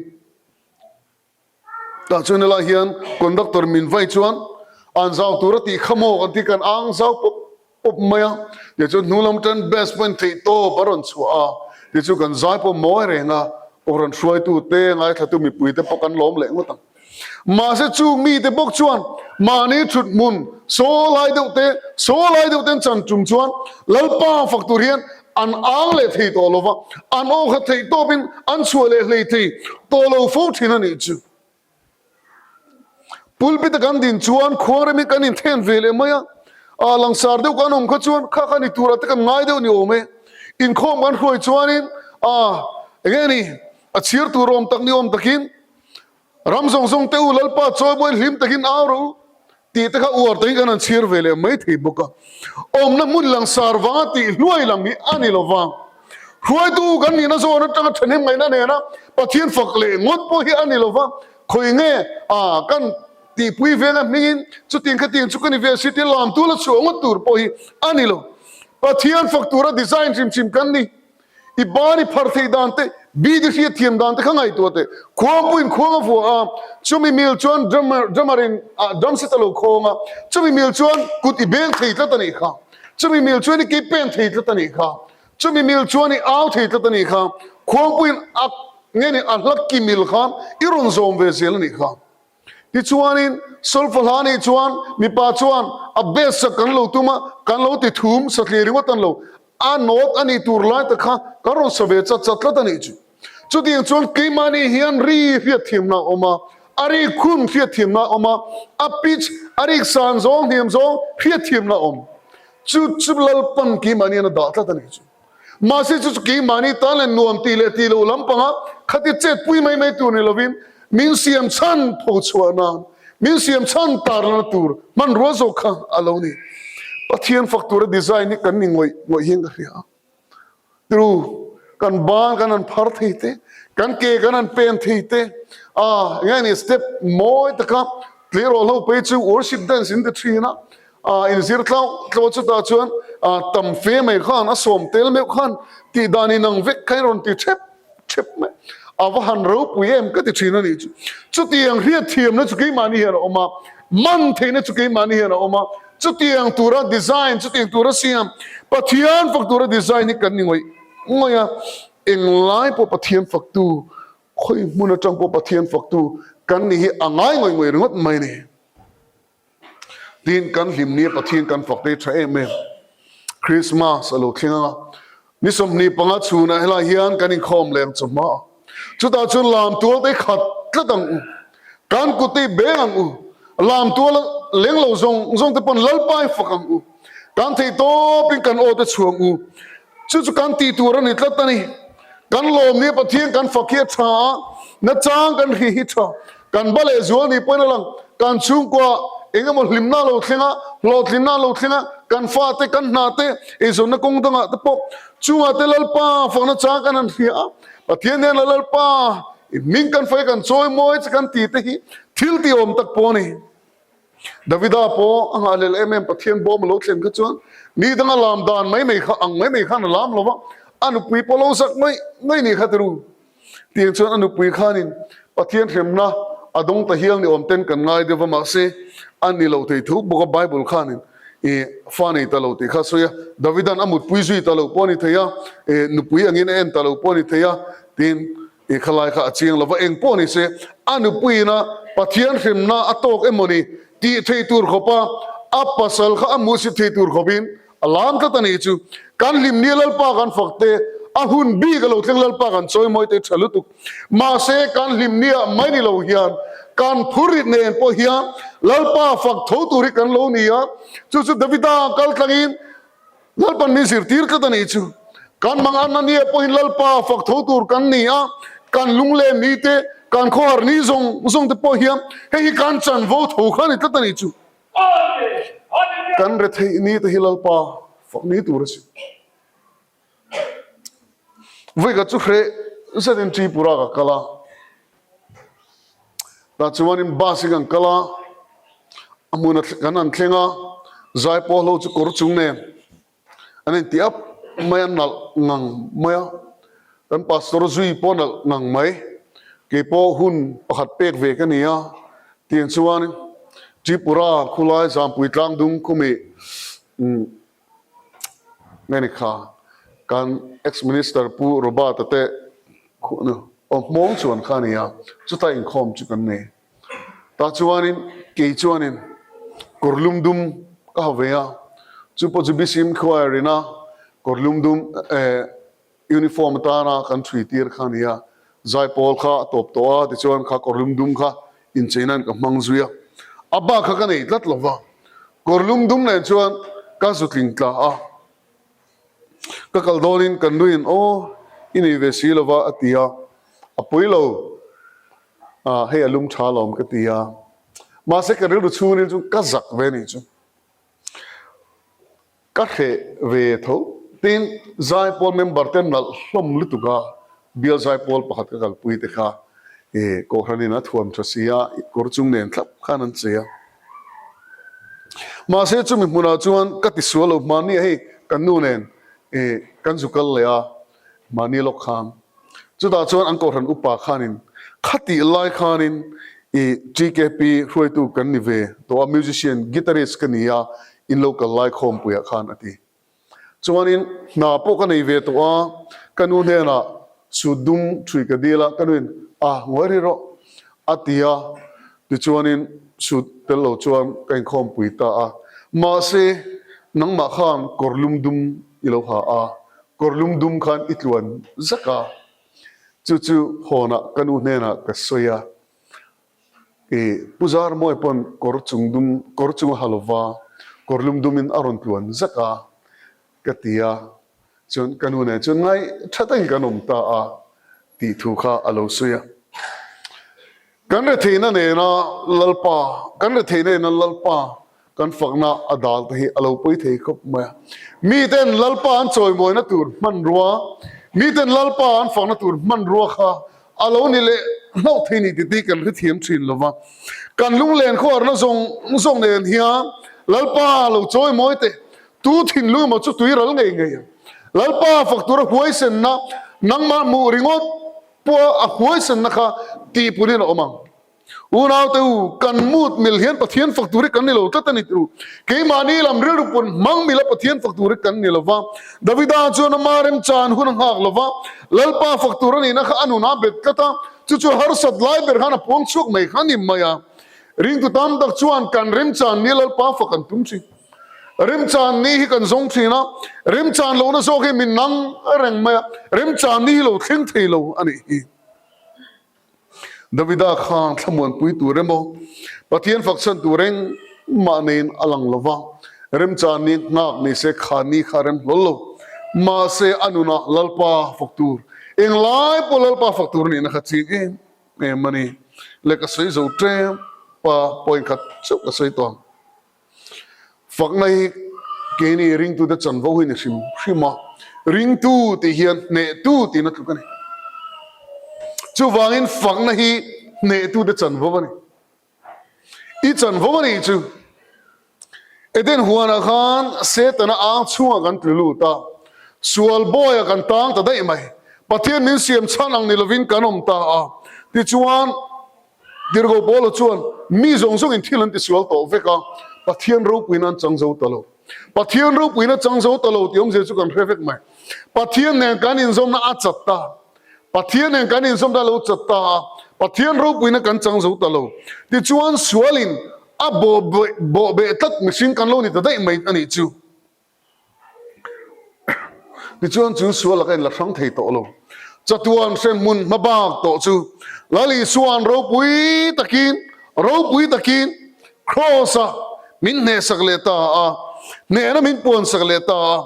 Tah chuan helai hian conductor min vai chuan an zau tur a tih kha maw kan ti kan ang zau pawp pawp mai a, tichuan hnu lam tan best pawhin theih tawp a rawn chhuah a, tichu kan zai pawh mawi reng a, Kohhran hruaitu te ngaithlatu mipui te pawh kan lawm leh ngawt ang. Mahse chung mite bawk chuan mahni thut hmun saw lai deuh te saw lai deuh ten chan tum chuan Lalpa fak tur hian an ang leh thei tawh lo va, an aw kha theih tawpin an chhuah leh hlei thei tawh lo fo thin a nih chu. Pulpit-a kan din chuan khuangremin kan inthen ve leh mai a, a langsar deuh kan awm kha chuan kha kha ni turah te kan ngai deuh ni awm e. Inkhawm kan hruai chuanin a enge ni a chhir tur awm tak ni awm takin Ram zawng zawng te u Lalpa chawibawi hlim takin au rawh u tih te kha uar takin kan han chhir ve leh mai thei bawk a. Awmna hmun langsar vanga tih hluai lam hi a ni lo va. Hruaitu kan nihna zawn atanga thahnem ngaihna nena Pathian fak leh ngawt pawh hi a ni lo va. Khawi nge a kan tihpui venga hmingin chutiang khatiang chu ka ni ve si tia lamtu la chhuah ngawt tur pawh hi a ni lo. Pathian fak tura design hrim hrim kan ni. I ban i phar theih dan te, beat i hriat thiam dan te kha ngaihtuah teh. Khuangpuiin khuang a vuah a, chumi mil chuan drummer, drummer in ah drum set a lo khawng a, chumi mil chuan kut i beng thei tlat a nih kha, chumi mil chuan i kei pen thei tlat a nih kha, chumi mil chuan i au thei tlat a nih kha, khuangpuiin a nge ni a hla ki mil khan i rawn zawm ve zel a nih kha. Tichuanin Solfa hla nih chuan mipa chuan a best sak kan lo tum a, kan lo ti thum satliah ringawt an lo. A note a nih tur lai tak kha kan rawn sa ve chat chat tlat a nih chu. Chutiang chuan keimahni hian ri hriatthiamna a awm a, a rik khun hriatthiamna a awm a, a pitch, a rik san zawng hniam zawng hriatthiamna a awm. Chu chu Lalpan keimahni hian a dah tlat a nih chu. Mahse chu chu keimahni tan leh nuam tih leh tih loh lampanga khati chetpui mai mai tur ni lovin min siam chhan tho chhuah nan, min siam chhan tarlana tur hmanrua zawk kha a lo ni. Pathian fak tura design hi kan ni ngawih ngawih hian ka hria a. Tiru, kan ban kan han phar thei te, kan ke kan han pen thei te, a eng nge ni step mawi taka tleirawl ho phei chu worship dance in ti thin a, A inzir tlauh tlauh a chutah chuan tam fe mai khan a sawm tel meuh khan tih dan inang vek kha in rawn ti thep thep mai. A va han ropui em ka ti thin a nih chu. Chutiang hriatthiamna chu keimahni hian a awm a, man theihna chu keimahni hian a awm a, chutiang tura design, chutiang tura siam, Pathian fak tura design hi kan ni ngawih ngawih a, englai pawh Pathian faktu, khawi hmun atang pawh Pathian faktu kan nih hi a ngai ngawih ngawih ringawt mai a ni. Tin, kan hlim nia Pathian kan fak te tha em em. Christmas a lo thleng anga, ni 25 chhunah helai hian kan inkhawm leh ang chawhma a. Chutah chuan lam tual te khat tlat ang u. Kan kut te i beng ang u. Lam tual leng lo zawng zawng te pawn Lalpa i fak ang u. Kan theih tawpin kan aw te chhuah ang u. Chu chu kan tih tur a ni tlat a ni. Kan lawm nia Pathian kan fak hi a tha a, nachang kan hri hi tha. Kan ba leh zual ni pawhin a lang. Kan chhungkua eng emaw hlimna a lo thleng a, hlawhtlinna a lo thleng a, kan fate, kan hnate, eizawnna kawng dangah te pawh chungah te Lalpa fakna chang kan han hria a. Pathian hian a Lalpa i hming kan fai kan chawi mawi che kan ti te hi thil tih awm tak pawh a ni. Davida pawh a nghahhlel em em Pathian bawm a lo thlen kha chuan ni danga lam dan mai mai kha ang mai mai khan a lam lo va, a nupui pawh lo zak ngawih ngawih ni kha tiru. Tiang chuan a nupui khanin Pathian hremna a dawng ta hial ni awm ten kan ngai deuh va mahse a ni lo thei thu bawk a Bible khanin i fa nei ta lo tih kha a sawi a, Davidan a mutpui zui ta lo pawh a ni thei a, nupui angin a en ta lo pawh a ni thei a, tin I khalai kha a chiang lo va, eng pawh ni se, a nupuiin a Pathian hremna a tawk emaw ni tih thei tur khawpa a pasal kha a hmuhsit thei tur khawpin a lam tlat a nih chu. Kan hlim nia Lalpa kan fak te, a hun bik a lo thleng Lalpa kan chawimawi te tha lutuk. Mahse, kan hlim nia mai ni lo hian. Kan phurrit nen pawh hian Lalpa fak tho tur hi kan lo ni a, chu chu Davida kal tlangin Lalpan min zirtir tlat a nih chu. Kan mang an ania pawhin Lalpa fak tho tur kan ni a, kan lunglen ni te, kan khawhar ni zawng zawng te pawh hian hei hi kan chanvo tho kha a ni tlat a nih chu. Kan retheih ni te hi Lalpa fak ni tur a si. Vawikhat chu hreh zetin Tripura ka kal a, tah chuanin bus in kan kal a, a hmun kan han thleng a, zaipawl ho chu kawr chung nen an inti ap mai a, nalh ngang mai a, kan pastor zui pawh nalh ngang mai, keipawh hun pakhat pek ve ka ni a, tiang chuan Tripura khulai Zampui Tlangdung khumi Nge ni kha kan ex minister Pu Robert-a te khuhna aw hmawng chuan kha a ni a, chuta inkhawm chu kan nei. Tah chuanin kei chuanin kawr lum dum ka ha ve a, chu pawh chu BCM Choir ina kawr lum dum eh Uniform atana kan chhui tir kha a ni a, zaipawl kha a tawp tawh a, tichuan kha kawrlum dum kha inchei nan ka hmang zui a, a bak kha ka nei tlat lo va, kawrlum dum nen chuan ka zu tling tla a, ka kal dawnin kan nuin aw i nei ve si lo va a ti a, a pawi lo a, hei a lum tha lawm ka ti a, mahse ka rilru chhungril chu ka zak ve a nih chu. Ka hreh ve tho. Tin, Zaipawl member te nalh hlawm lutuk a, bial Zaipawl pakhat ka kalpui te kha i Kohhranin a thuam tha si a, kawr chung nen thlap khan an chei a. Mahse chumi hmunah chuan ka tisual lo, hmahni hei kan nu nen i kan zu kal leh a, hmahni lawk khan. Chutah chuan an Kohhran upa khanin khatih lai khanin i TKP hruaitu kan ni ve tawh a, musician, guitarist ka ni a, in lo kal lai khawmpuiah khan a ti. Chuanin hna pawh ka nei ve tawh a, ka nu hnenah suit dum ṭhui ka dil a, ka nuin a ngawi ri rawh a ti a, tichuanin suit tel lo chuan ka inkhawmpui ta a, mahse nangmah khan kawrlum dum i lo ha a, Kawrlum dum khan i tluan zak a, chu chu hawnah ka nu hnenah ka sawi a, i Pu Zarmawi pawn kawr chung dum kawr chung a ha lova, kawrlum dumin a rawn tluan zak a, ka ti a, chuan ka nu nen chuan ngai tha takin kan awm ta a tih thu kha a lo sawi a. Kan retheihna nena Lalpa, kan retheihna nena Lalpa kan fakna a dal te hi a lo pawi thei khawp mai a. Miten Lalpa an chawimawina tur hmanrua, miten Lalpa an fakna tur hmanrua kha a lo ni leh hlauh thei ni tih te hi kan hrethiam thin lo va. Kan lunglen khawharna zawng zawng nen hian Lalpa lo chawimawi teh, tu thinlung emaw chu tui ral ngei ngei ang. Lalpa fak tura huaisenna nangmah hmuh ringawt Pua a huaisanna kha tihpunin a awm ang. Unaute u, kan mut mil hian Pathian fak tur hi kan ni lo tlat a ni tih u. Keimahni lam rilru pun hmang mila Pathian fak tur hi kan ni lo va. Davida chuan ama remchan hun a nghak lo va, Lalpa fak tur a nihna kha a nunah a bet tlat a, chu chu harsat lai ber khan a puang chhuak mai kha a ni mai a. Ringtu tam tak chuan kan remchan ni Lalpa fak an tum thin. Remchan ni hi kan zawng thin a, remchan lohna zawk hi min nang reng mai a, remchan ni hi lo thleng thei lo a nih hi. Davida khan thlamuanpui tur emaw, Pathian fakchhan tur engmah neiin a lang lo va, remchan ni nghak ni se kha ni kha rem hlawl lo. Mahse a nunah Lalpa fak tur, englai pawh Lalpa fak tur a nihna kha ching em em a ni. Le ka sawi zo tlem pa point khat chauh ka sawi tawh ang. Fakna hi keini ringtute chanvo hi ni hrim hrim a, ringtu tih hian hnehtu tiin a tluk a ni. Chuvangin fakna hi hnehtute chanvo a ni. I chanvo a nih chu Eden huanah khan Setana ang chhungah kan tlu lut a, sual bawiah kan tang ta daih mai. Pathian min siam chhan ang ni lovin kan awm ta a, tichuan, Tirhkoh Paula chuan, Mi zawng zawngin thil an tisual tawh vek a, Pathian ropuina an chang zo ta lo. Pathian ropuina chang zo ta lo tih awmzia chu kan hre vek mai. Pathian nen kan inzawmna a chat ta. Pathian nen kan inzawmna a lo chat ta a, Pathian ropuina kan chang zo ta lo. Tichuan sualin a bawhbeh tlat mihring kan lo ni ta daih mai a nih chu. Tichuan chu sual laka inla hrang thei tawh lo. Chatuan hremhmun hmabak tawh chu Lal Isua'n ropui takin, ropui takin Kraws-a min hnehsak leh ta a, hnehna min puansak leh ta a.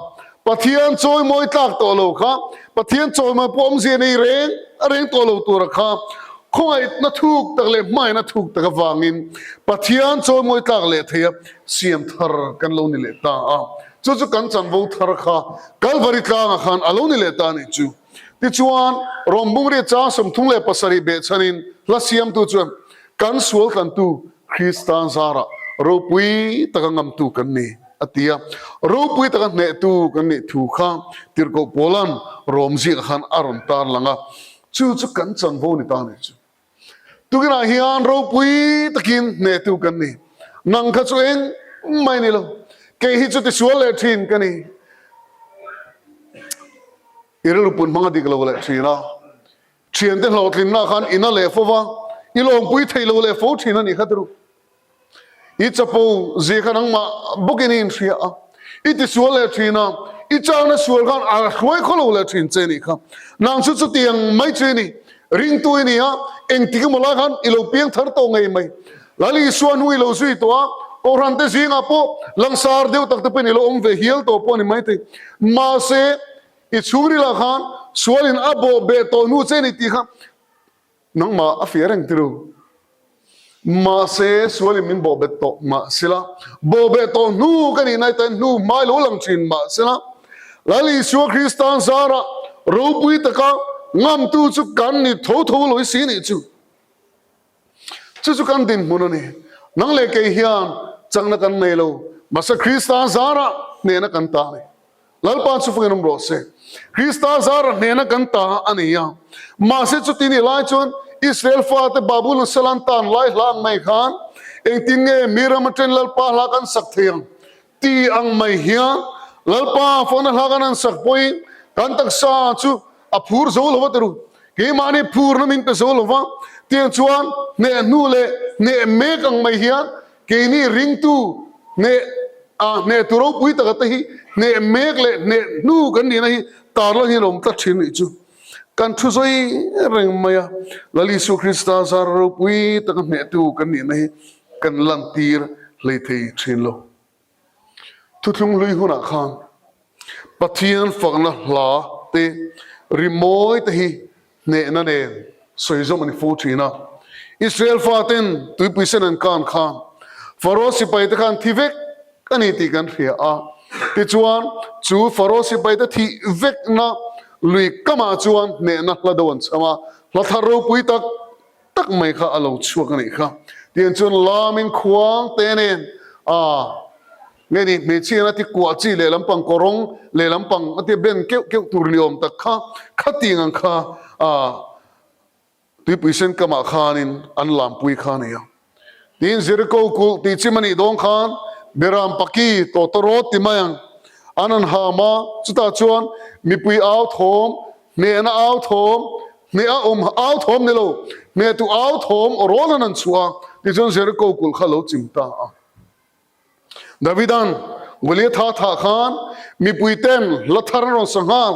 Pathian chawimawi tlak tawh lo kha, Pathian chawimawi pawh awmzia nei reng reng tawh lo tura kha khawngaihna thuk tak leh hmaina thuk tak avangin Pathian chawimawi tlak leh theia siam thar kan lo ni leh ta a. Chu chu kan chanvo thar kha Kalvari tlangah khan a lo ni leh ta a nih chu. Tichuan, Rawmbungri chang 37 behchhanin hla siamtu chuan, Kan sual tlantu Krista zarah ropui taka ngamtu kan ni, a ti a. Ropui taka hnehtu kan nih thu kha Tirhkoh Paula'n Rom zingah khan a rawn tarlang a. Chu chu kan chanvo ni ta a nih chu. Tukinah hian ropui takin hnehtu kan ni. Nang kha chu eng mai ni lo. Kei hi chu tisual leh thin ka ni. I rilru pun hmang a dik lo leh thin a. Thiante hlawhtlinna khan ina leh fo va, i lawmpui thei lo leh fo thin a nih kha tiru. I chapo zia kha nangmah bawkin i inhria a, i tisual leh thin a, i changna sual khan a hruai khaw lo leh thin che nih kha. Nang chu chutiang mai chu i ni. Ringtu i ni a, engtik emaw lai khan i lo piang thar tawh ngei mai. Lal Isua hnu i lo zui tawh a, Kohhran te zingah pawh langsar deuh tak te pawhin i lo awm ve hial tawh pawh a ni maithei. Mahse, i chhungrilah khan sualin a bawh beh tawh hnu che ni tih kha Nangmah a fiah reng tiru. Mahse, sualin min bawhbet tawh mahsela, bawhbeh tawh hnu ka nih nai tain hnu hmai lo lang thin mahsela, Lal Isua Kristan zarah ropui taka ngamtu chu kan ni tho tho lo i si nih chu. Chu chu kan dinhmun a ni. Nang leh kei hian chakna kan nei lo, mahse Krista zarah hnehna kan ta a ni. Lalpa chu fangin awm rawh se. Krista zara hnena kan ta a ni a. Mahse chuti ni lai chuan Israel fate Babulon salan tan lai hla ang mai khan engtin nge mi ram aṭen Lalpa hla kan sak thei ang ti ang mai hian Lalpa fawhna hla kan han sak pawhin kan taksa chu a phur zo lo va ti ru. Keimahni phurna min pe zo lo va. Tiang chuan hneh hnu leh hneh mek ang mai hian Keini ringtu hneh a hnehtu ropui taka te hi hneh mek leh hneh hnu kan nihna hi tarlan hian a awm tlat thin nih chu. Kan thu zawi reng mai a, Lal Isu Krista zar ropui taka hnehtu kan nihna hi kan lantir hlei thei thin lo. Thuthlung hlui hunah khan Pathian fakna hla te rimawi te hi hnehna nen sawi zawm a ni fo thin a. Israel faten tuipui sen an kan khan Faro sipai te khan thi vek a ni tih kan hria a. Tichuan, chu Faro sipai te thih vekna lui kamah chuan hnehna hla do an chham a, hla thar ropui tak tak mai kha a lo chhuak a nih kha. Tiang chuan lamin khuang te nen a Nge ni, hmeichhia a ti kuah chi lehlam pang kawrawng lehlam pang a tia ben keuh keuh tur ni awm tak kha, khating ang kha ah tuipui sen kamah khanin an lampui kha a ni a. Tiin Jericho kulh tih chim a nih dawn khan Beram Paki tawtawrawt ti mai ang an han ham a, chutah chuan mipui au thawm, hnehna au thawm, hneh a awm au thawm ni lo, hnehtu au thawm aw rawl an han chhuah a, tichuan Jericho kulh kha a lo chim ta a. Davida'n Goliatha thah khan mipuite'n hla thar an rawn sa nghal.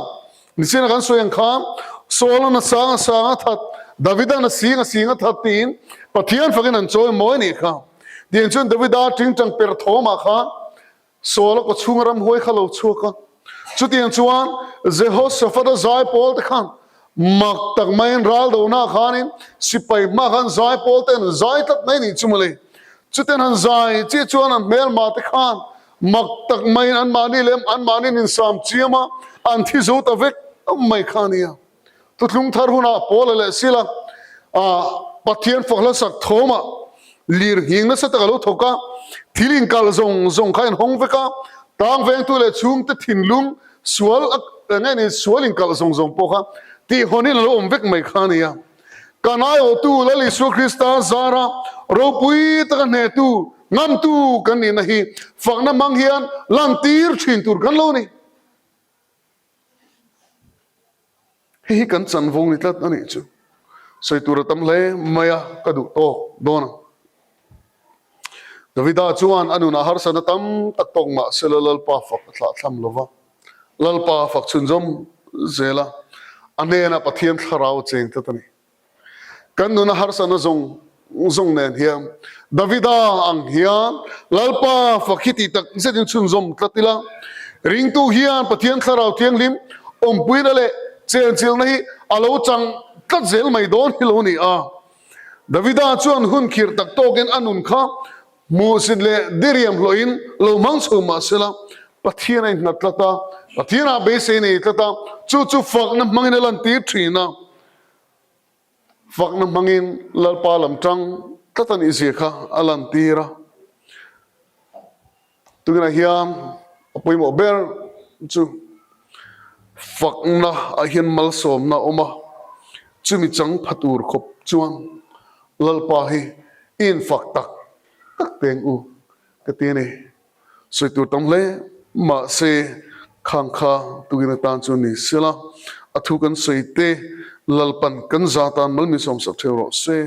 Nichina kan sawi ang khan Saula'n a sang a sang a that, Davida'n a sing a sing a that tiin Pathian fakin an chawi mawi a nih kha. Tiang chuan Davida tingtang per thawmah khan Saula kawchhunga ramhuai kha lo chhuak a. Chutiang chuan Jehoshaphat-a zaipawl te khan mak tak maiin ral dohna khanin sipai hma khan zaipawl te an zai tlat mai nih chu mawle. Chutiang han zai chiah chuan an hmelma te khan mak tak maiin anmahni leh anmahniin insam chiam a, an thi zo ta vek mai kha a nia. Thuthlung thar hunah Paula leh Sila Pathian fak hlasak thawmah lir nghing nasa tak a lo thawk a, thil inkal zawng zawng kha a inhawng vek a, tang vengtu leh chhungte thinlung sual eng nge ni sual inkal zawng zawng pawh kha tihhawnin a lo awm vek mai kha a ni a. Kan aiawhtu Lal Isua Krista zara ropui taka hnehtu, ngamtu kan nihna hi fakna hmang hian lantir thin tur kan lo ni. Hei hi kan chanvo ni tlat a nih chu. Sawi tur a tam hle mai a, ka duh tawk dawn ang. Davida chuan a nunah harsatna tam tak tawk mah sela Lalpa fak a thlahthlam lo va, Lalpa fak chhunzawm zel a. A hnenah Pathian thlarau a cheng tlat a ni. Kan nuna harsatna zawng zawng nen hian Davida ang hian Lalpa fak hi tih tak zetin chhunzawm tlat ila, ringtu hian Pathian thlarau thianghlim awmpuina leh chenchilhna hi a lo chang tlat zel mai dawn hi lo ni a. Davida chuan hun khirh tak tawkin a nun kha hmuhsit leh diriam hlawhin lo hmang chho mah sela, Pathian a innghat tlat a, Pathianah beisei nei tlat a, chu chu fakna hmangin a lantir thin a. Fakna hmangin Lalpa lam tang tlat a nih zia kha a lantir a. Tunah hian a pawimawh ber chu fakna ah hian malsawmna a awm a, chumi chang pha tur khawp chuan Lalpa hi i infak tak tak teng u ka ti a ni. Sawi tur tam hle mahse khang kha tukin atan chu ni sela, a thu kan sawi te Lalpan kan za tan mal min sawmsak theu rawh se.